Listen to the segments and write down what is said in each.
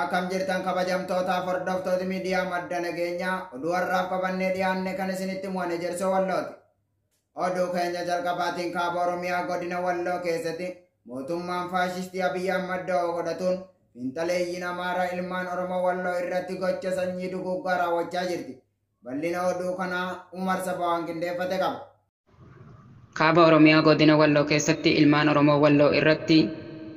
Akkam jirtan kabajamtootaaf hordoftoota miidiyaa Madda Nageenyaa, oduu har'aaf qabannee dhiyaanne kan isinitti mu'ane Jersoo Wallooti. Oduu keenya jalqabaatiin kaaba Oromiyaa godina Walloo keessatti mootummaan faashistii Abiyyi Ahmad da'oo godhatuun fiinxaleeyyiin Amaaraa ilmaan Oromoo Walloo irratti gocha sanyii duguuggaa raawwachaa jirti. Bal'ina oduu kanaa Umar Sabawaan qindeeffate qaba. Kaaba Oromiyaa godina Walloo keessatti ilmaan Oromoo Walloo irratti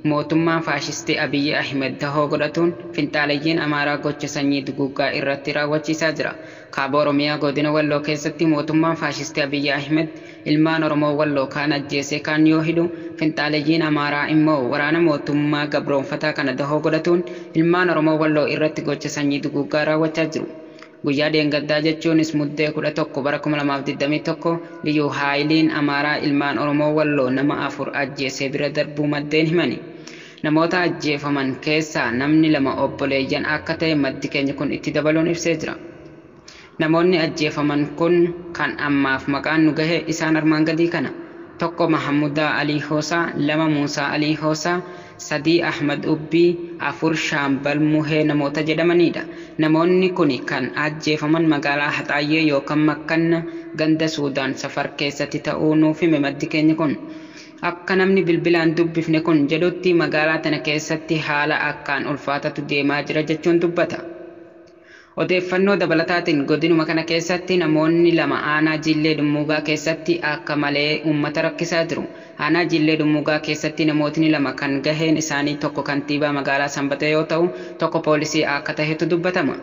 mootummaan faashistii Abiyyi Ahmed dahoo godhatuun finxaaleyyiin Amaaraa gocha sanyii duguuggaa irratti raawwachiisaa jira. Kaaba Oromiyaa godina Walloo keessatti mootummaan faashistii Abiyyi Ahmed ilmaan Oromoo Walloo kaan ajjeesee kaan yoo hidhu, finxaaleyyiin Amaaraa immoo waraana mootummaa gabroonfataa kana dahoo godhatuun ilmaan Oromoo Walloo irratti gocha sanyii duguuggaa raawwachaa jiru. Guyyaa dheengaddaa jechuunis Muddee 11 bara 2021 Liyyuu Haayiliin Amaaraa ilmaan Oromoo Walloo nama 4 ajjeesee bira darbuu maddeen himani. Namoota ajjeefaman keessaa namni 2 obboleeyyan akka ta'e maddi keenya kun itti dabaluun ibsee jira. Namoonni ajjeefaman kun kan ammaaf maqaan nu gahe isaan armaan gadii kana. 1 Mahamudaa Alii Hoosaa, 2 Muusaa Alii Hoosaa, 3 Ahmad Ubbii, 4 Shaambal Muhee namoota jedhamanidha. Namoonni kuni kan ajjeefaman magaalaa Haxaayyee yookaan Makkanna ganda Suudaan Safar keessatti ta'uu nuuf hime maddi keenya kun. Akka namni bilbilaan dubbifne kun jedhutti magaalaa tana keessatti haala akkaan ulfaatatu deemaa jira jechuun dubbata. Odeeffannoo dabalataatiin godinuma kana keessatti namoonni 2 aanaa Jillee Dhummuugaa keessatti akka malee uummata rakkisaa jiru. Aanaa Jillee Dhummuugaa keessatti namootni 2 kan gaheen isaanii tokko kantiibaa magaalaa Sanbatee yoo ta'u, tokko poolisii akka tahetu dubbatama.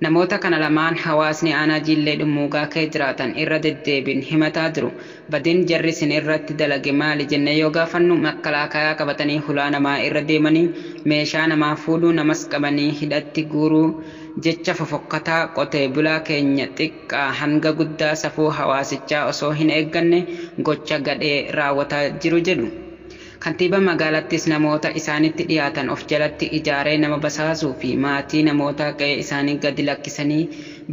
Namoota kana lamaan hawaasni aanaa Jillee Dhummuugaa kee jiraatan irra deddeebiin himataa jiru. Badin jarri isin irratti dalage maali jennee yoo gaafannu, makkalaakayaa qabatanii hulaa namaa irra deemanii meeshaa namaa fuudhuu, namas qabanii hidhatti guuruu, jecha fofokkataa qotee bulaa keenya xiqqaa hanga guddaa safuu hawaasichaa osoo hin eegganne gocha gadhee raawwataa jiru jedhu. Kantiibaan magaalattis namoota isaanitti dhiyaatan of jalatti ijaaree nama basaasuu fi maatii namoota qe'ee isaanii gadi lakkisanii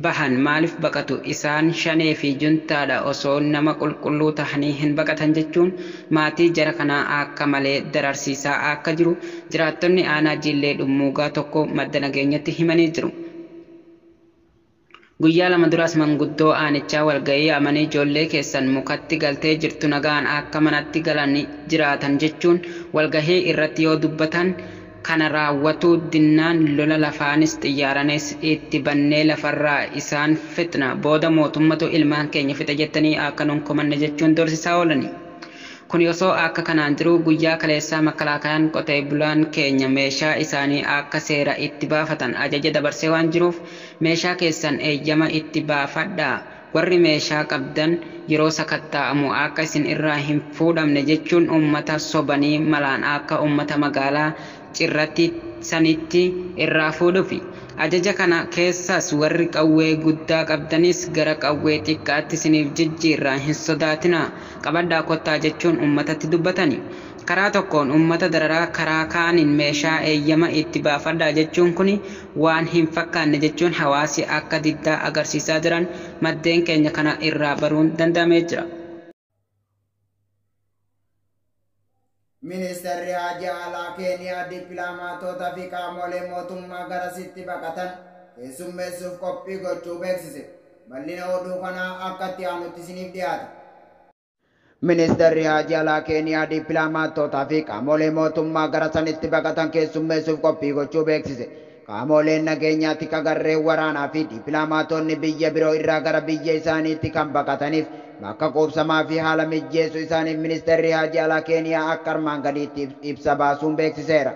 bahan maaliif baqatu, isaan shanee fi juntaadha, osoo nama qulqulluu tahanii hin baqatan jechuun maatii jara kanaa akka malee dararsiisaa akka jiru jiraattonni aanaa Jillee Dhummuugaa tokko Madda Nageenyatti himanii jiru. Guyyaa 2 duraas manguddoo aanichaa walga'ii yaamanii ijoollee keessan mukatti galtee jirtu nagaan akka manatti galanii jiraatan jechuun walgahii irratti yoo dubbatan, kana raawwatuu dinnaan lola lafaanis xiyyaaranis itti bannee lafarraa isaan fixna, booda mootummatu ilmaan keenya fixe jettanii akka nun komanne jechuun dorsisaa oolani. Kun osoo akka kanaan jiru guyyaa kaleessaa makkalaakayaan qotee bulaan keenya meeshaa isaanii akka seera itti baafatan ajaja dabarsee waan jiruuf meeshaa keessan eeyyama itti baafadhaa, warri meeshaa qabdan yeroo sakatta'amu akka isin irraa hin fuudhamne jechuun uummata sobanii malaan akka uummata magaalaa cirratti sanitti irraa fuudhufi. Ajaja kana keessaas warri qawwee guddaa qabdanis gara qawwee xiqqaatti isiniif jijjiirraa hin sodaatinaa, qabadhaa kottaa jechuun uummatatti dubbatani. Karaa tokkoon uummata dararaa, karaa kaaniin meeshaa eeyyama itti baafadhaa jechuun kuni waan hin fakkaanne jechuun hawaasi akka diddaa agarsiisaa jiran maddeen keenya kana irraa baruun danda'amee jira. Ministeerri Haajaa Alaa Keeniyaa dippiloomaatota fi qaamolee mootummaa garasitti baqatan keessummeessuuf qophii gochuu beeksise. Bal'ina oduu kanaa akka itti aanutti isiniif dhiyaata. Ministeerri Haajaa Alaa Keeniyaa dippiloomaatota fi qaamolee mootummaa gara sanitti baqatan keessummeessuuf qophii gochuu beeksise. Qaamoleen nageenyaa tika garreen waraanaa fi dippiloomaatonni biyya biroo irraa gara biyya isaaniitti kan baqataniif bakka quubsamaa fi haala mijeessuu isaaniif Ministeerri Haajaa Alaa Keeniyaa akka armaan gadiitti ibsa baasuun beeksiseera.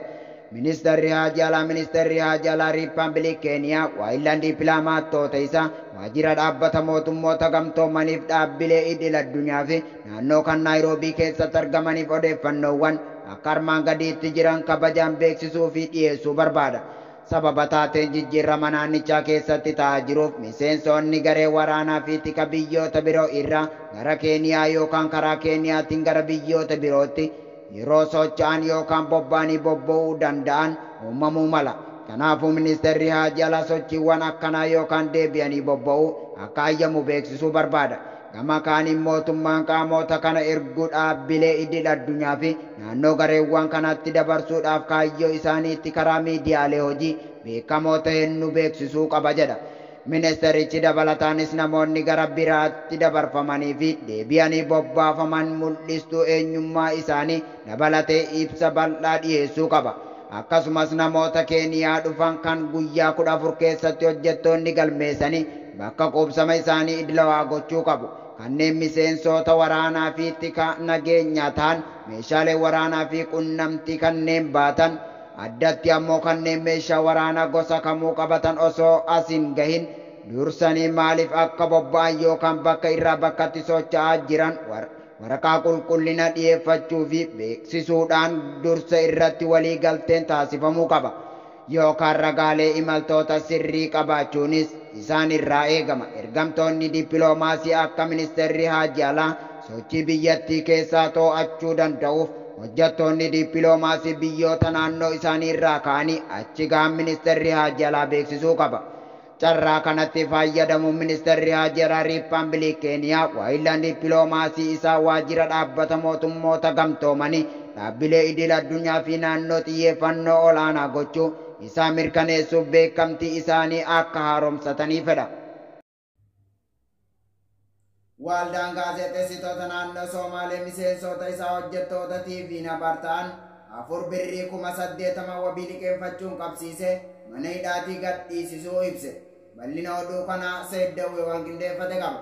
Ministeerri Haajaa Alaa Ministeerri Haajaa Alaa Riippaabilik Keeniyaa waayillan dippiloomaatota isaa waajjira dhaabbata mootummoota gamtoomaniif dhaabbilee idil addunyaa fi naannoo kan Naayiroobii keessatti argamaniif odeeffannoowwan akka armaan gadiitti jiran kabajaan beeksisuu fi dhiyeessuu barbaada. Sababa taateen jijjiirama naannichaa keessatti ta'aa jiruuf miseensonni garee waraanaa fi tika biyyoota biroo irraa gara Keeniyaa yookaan karaa Keeniyaatiin gara biyyoota birootti yeroo socho'an yookaan bobba'anii bobba'uu danda'an uumamuu mala. Kanaafuu Ministeerri Haajaa Alaa sochiiwwan akkanaa yookaan deebi'anii bobba'uu akka ayyamu beeksisuu barbaada. Gama kaaniin mootummaan qaamota kana erguu dhaabbilee idil addunyaa fi naannoo gareewwan kanatti dabarsuudhaaf kaayyoo isaaniitti karaa miidiyaalee hojii beekamoo ta'een nu beeksisuu qaba jedha. Ministerichi dabalataanis namoonni gara biraatti dabarfamanii fi deebi'anii bobbaafaman mul'istuu eenyummaa isaanii dabalatee ibsa bal'aa dhiyeessuu qaba. Akkasumas namoota Keeniyaa dhufan kan guyyaa 14 keessatti hojjettoonni galmeessanii bakka qubsama isaanii idilawaa gochuu qabu. Kanneen miseensota waraanaa fi tika nageenyaa ta'an meeshaalee waraanaa fi qunnamtii kanneen baatan addatti ammoo kanneen meeshaa waraanaa gosa kamuu qabatan osoo as hin gahin dursanii maaliif akka bobba'an yookaan bakka irraa bakkatti socho'aa jiran waraqaa qulqullina dhiyeeffachuu fi beeksisuudhaan dursa irratti walii galteen taasifamuu qaba. Yookaan ragaalee imaltoota sirrii qabaachuunis isaan irraa eegama. Ergamtoonni dippiloomaasii akka ministeerri Haajii Alaa sochii biyyattii keessaa to'achuu danda'uuf hojjettoonni dippiloomaasii biyyoota naannoo isaanii irraa ka'anii achi gahan ministeerri Haajii Alaa beeksisuu qaba. Carraa kanatti fayyadamuun ministeerri Haajii Alaa Riippaabilik Keeniyaa waayillaan dippiloomaasii isaa waajjira dhaabbata mootummoota gamtoomanii dhaabbilee idil addunyaa fi naannoo xiyyeeffannoo olaanaa gochuu isaa mirkaneessuuf beekamtii isaanii akka haaromsatanii fedha. Waldaan gaazexeessitoota naannoo Somaalee miseensota isaa hojjettoota TV Nabar ta'an 4 birrii 80,000 wabii liqeeffachuun qabsiise mana hidhaatii gadhiisisuu ibse. Bal'ina oduu kanaa Seeddawwee waan qindeeffate qaba.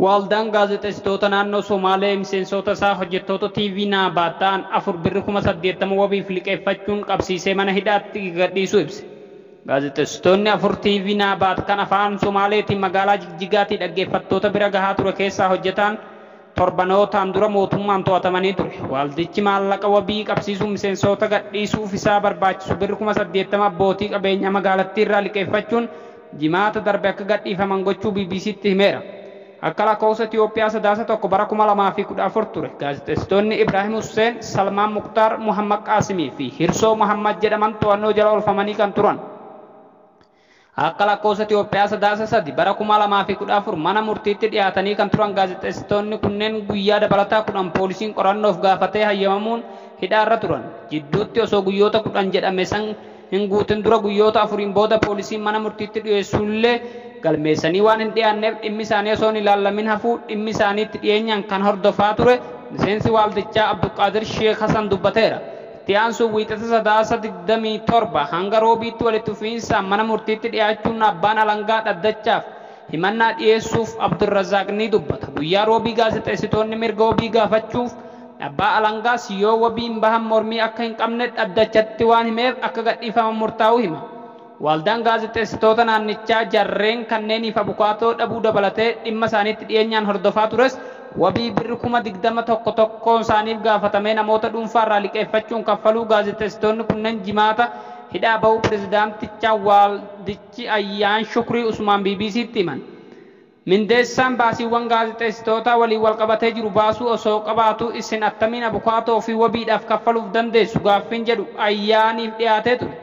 Waldaan gaazexeessitoota naannoo Somaalee miseensota isaa hojjettoota TV Nabar ta'an 4 birrii 80,000 wabiif liqeeffachuun qabsiisee mana hidhaatti gadhiisuu ibse. Gaazexeessitoonni 4 TV Nabar kan afaan Somaaleetiin magaalaa Jigjigaatti dhaggeeffattoota bira gahaa ture keessaa hojjetan torbanootaan dura mootummaan to'atamanii ture. Waldichi maallaqa wabii qabsiisuun miseensota gadhiisuuf isaa barbaachisu birri 80,000 abbootii qabeenyaa magaalattii irraa liqeeffachuun jimaata darbe akka gadhiifaman gochuu BBCtti himeera. Akka lakkoofsa Itoophiyaa sadaasa 1 bara 2014 ture. Gaazexeessitoonni Ibraahim Hussein, Salmaan Muktaar, Muhammad Qaasimii fi Hirsoo Muhammad jedhaman to'annoo jala oolfamanii kan turan. Akka lakkoofsa Itoophiyaa sadaasa 3 bara 2014 mana murtiitti dhiyaatanii kan turan gaazexeessitoonni kunneen guyyaa dabalataa 10 poolisiin qorannoof gaafatee hayyamamuun hidhaarra turan. Jidduutti osoo guyyoota 10 jedhame san hin guutin dura guyyoota 4 booda poolisiin mana murtiitti dhiyeessuullee galmeessanii waan hin dhiyaanneef dhimmi isaanii osoo hin ilaallamin hafuu dhimmi isaaniitti dhiyeenyaan kan hordofaa ture miseensi waaldichaa Abduqaadir Sheekh Hasan dubbateera. Itti aansuun wiixata sadaasa 27 hanga roobiitti walitti fufiinsaan mana murtiitti dhiyaachuun abbaan alangaa dhaddachaaf himannaa dhiyeessuuf Abdurrazaaq ni dubbata. Guyyaa roobii gaazexeessitoonni mirga wabii gaafachuuf abbaa alangaas yoo wabiin bahan mormii akka hin qabne dhaddachatti waan himeef akka gadhiifaman murtaa'uu hima. Waldaan gaazexeessitoota naannichaa jarreen kanneeniif abukaatoo dhabuu dabalatee dhimma isaaniitti dhiyeenyaan hordofaa tures wabii birri 20,000 tokko tokkoon isaaniif gaafatamee namoota dhuunfaarraa liqeeffachuun kaffaluu gaazexeessitoonni kunneen jimaata hidhaa ba'uu pirezidaantichaa waldichi Ayyaan Shukrii Usmaan BBCtti himan. Mindeessaan baasiiwwan gaazexeessitootaa waliin walqabatee jiru baasuu osoo qabaatu isin attamiin abukaatoo fi wabiidhaaf kaffaluuf dandeessu gaaffiin jedhu ayyaaniif dhiyaatee ture.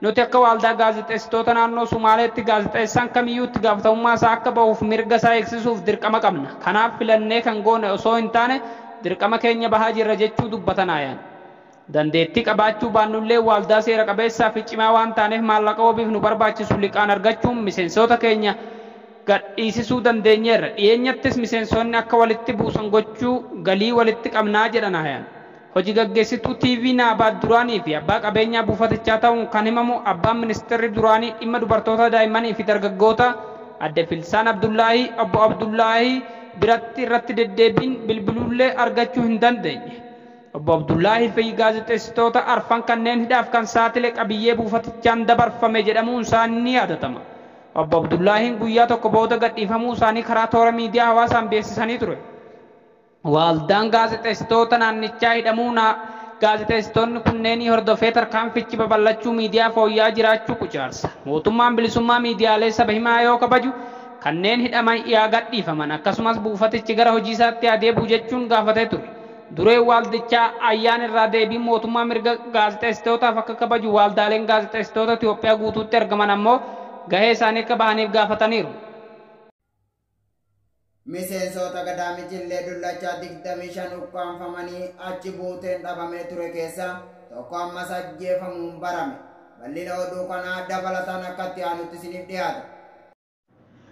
Nuti akka waldaa gaazexeessitoota naannoo Somaaleetti gaazexeessaan kamiyyuu itti gaafatamummaa isaa akka bahuuf mirga isaa eegsisuuf dirqama qabna. Kanaaf filannee kan goone osoo hin taane dirqama keenya bahaa jirra jechuu dubbatan ayaan. Dandeettii qabaachuu baannullee waldaa seera qabeessaa fi cimaa waan taaneef maallaqa wabiif nu barbaachisu liqaan argachuun miseensota keenya gadhiisisuu dandeenyeerra. Dhiyeenyattis miseensonni akka walitti buusan gochuu galii walitti qabnaa jedhan ayaan. Hojii gaggeessituu TV Naabaat duraanii fi abbaa qabeenyaa buufatichaa ta'uun kan himamu abbaan ministeerri duraanii dhimma dubartoota daa'immanii fi dargaggoota adde Filsaan Abdullaahii obbo Abdullaahii biratti irratti deddeebiin bilbiluullee argachuu hin dandeenye. Obbo Abdullaahii fi gaazexeessitoota arfan kanneen hidhaaf kan saaxile qabiyyee buufatichaan dabarfame jedhamuun isaanii ni yaadatama. Obbo Abdullaahiin guyyaa tokko booda gadhiifamuu isaanii karaa toora miidiyaa hawaasaan beeksisanii ture. Waldaan gaazexeessitoota naannichaa hidhamuu gaazexeessitoonni kunneen hordofee tarkaanfichi babal'achuu miidiyaa fooyya'aa jiraachuu qucaarsa. Mootummaan bilisummaa miidiyaalee saba himaa yoo kabaju kanneen hidhaman yaa gadhiifaman akkasumas buufatichi gara hojii isaatti adeemuu jechuun gaafatee ture. Dureen waldichaa ayyaan irraa deebiin mootummaa mirga gaazexeessitootaaf akka kabaju waldaaleen gaazexeessitoota Itoophiyaa guutuutti argaman ammoo gahee isaanii akka bahaniif gaafataniiru. Miseensota Gadaa Michillee Dullachaa 25 ukkaamfamanii achi buuteen dhabamee ture keessaa tokko ammas ajjeefamuun barame. Bal'ina oduu kanaa dabalataan akka itti aanutti isiniif dhiyaata.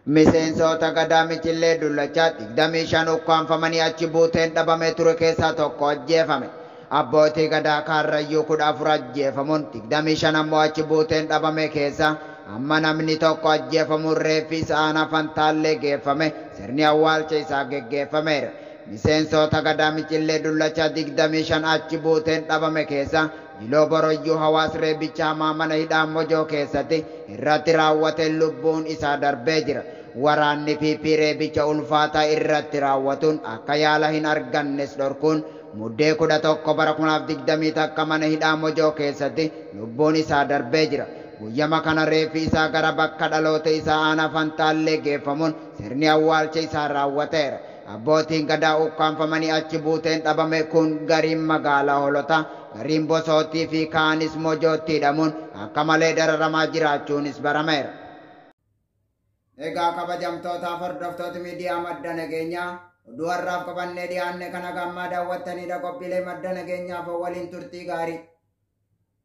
Miseensota Gadaa Michillee Dullachaa 25 ukkaamfamanii achi buuteen dhabamee ture keessaa tokko ajjeefame. Abbootii Gadaa Kaarrayyuu 14 ajjeefamuun 25 ammoo achi buuteen dhabame keessaa amma namni tokko ajjeefamuun reeffi isaa aanaa Fantaallee geeffame sirni awwaalcha isaa geggeeffameera. Miseensota Gadaa Michillee Dullachaa 25 achi buuteen dhabame keessaa Jiloo Boroyyuu Hawaas reebicha hamaa mana hidhaa Mojoo keessatti irratti raawwate lubbuun isaa darbee jira. Waraanni PP reebicha ulfaataa irratti raawwatuun akka yaala hin argannes dhorkuun Muddee 11 bara 2021 mana hidhaa Mojoo keessatti lubbuun isaa darbee jira. Guyyama kana reeffi isaa gara bakka dhaloota isaa aanaa Fantaallee geeffamuun sirni awwaalcha isaa raawwateera. Abbootiin Gadaa ukkaamfamanii achi buuteen dhabame kun gariin magaalaa Holotaa, gariin Bosoottii fi kaanis Mojootti hidhamuun akka malee dararamaa jiraachuunis barameera. Egaa kabajamtootaaf hordoftoota miidiyaa Madda Nageenyaa, oduu har'aaf qabannee dhiyaanne kana gammaa daawwattanidha. Qophiilee Madda Nageenyaaf waliin turtii gaarii.